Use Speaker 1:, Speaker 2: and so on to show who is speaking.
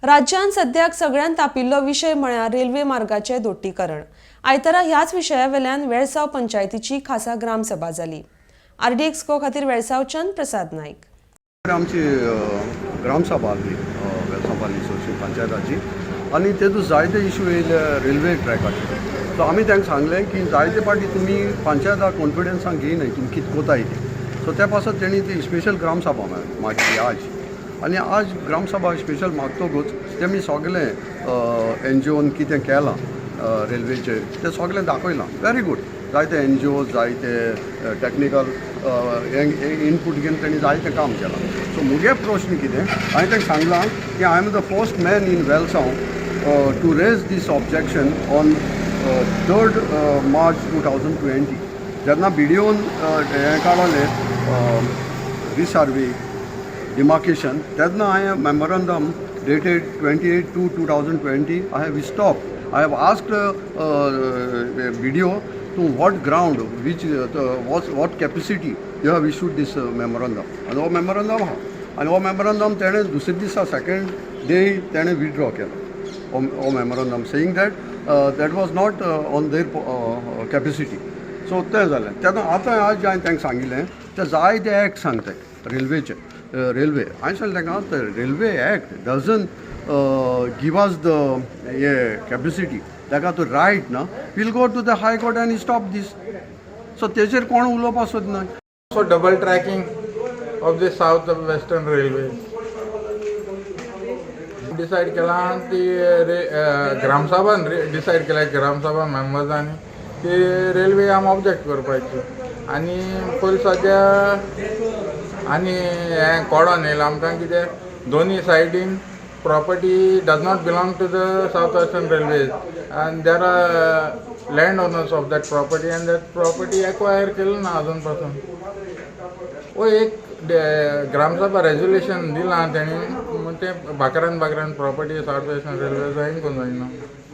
Speaker 1: राज्यांत सद्याक सगळ्यांत तापिल्लो विशय म्हळ्यार रेल्वे मार्गाचें दोट्टीकरण. आयतारा ह्याच विशया वेल्यान वेळसांव पंचायतीची खासा ग्रामसभा जाली. आरडी एक्सको खातीर वेळसांवच्यान प्रसाद नायक.
Speaker 2: आमची ग्रामसभा आसली वेलसांव पाली पंचायताची आनी तेतून जायते इशू येयले रेल्वे ट्रॅकाचे. सो आमी तांकां सांगलें की जायते पाटी तुमी पंचायता कॉन्फिडन्सान घेयनाय, तुमी कितें कोताय ती. सो त्या पासत तेणी ती स्पेशल ग्रामसभा मागली आज. आनी आज ग्रामसभा स्पेशल मागतकूच तेमी सगलें एनजीओन कितें केलां रेल्वेचेर तें सगलें दाखयलां. Very good. जायते एनजीओ, जायते टॅक्निकल इनपूट घेवन तेणी जायतें काम केलां. सो मुगे प्रश्न कितें, हांवें तांकां सांगलां की I am the first man in Velsao to raise this objection on 3rd March 2020, जेन्ना बीडीओन हें काडलें रिसार्वे डिमार्केशन, तेन्ना हांवें memorandum dated 28/2/2020 I have stop. I have asked BDO to what ground, which what capacity you have issued this memorandum. आनी हो memorandum आहा आनी हो मेमोरंडम तेणें दुसऱ्या दिसा, सेकेंड डे, तेणें विड्रॉ केलो हो memorandum, saying that that was not on their capacity. So तें जालें. तेन्ना आतां आज हांवें तांकां सांगिल्लें, ते जायते एक्ट सांगताय रेल्वेचे. रेल्वे, हांवें सांगलें तांकां, ते Railway Act doesn't give us the हे कॅपेसिटी, ताका तो रायट ना. We'll go to the High Court and stop this. So तेजेर कोण उलोवपाक सोदना.
Speaker 3: So double tracking of the South Western Railway. Decide केलां ती रे ग्रामसभान डिसायड केल्या, ग्रामसभा मेंबर्सांनी, की रेल्वे आमी ऑब्जेक्ट करपाची. आनी पयलीं सद्या आनी हें कोडोन येयलां आमकां कितें, दोनी सायडीन property does not belong to the South Western Railways and there are land owners of that property and that property acquire केलं ना अजून पासून. वो एक ग्रामसभा रेजोल्युशन दिलां तेणी, तें भाकरान भाकरान property south western railway join करूंक जायना.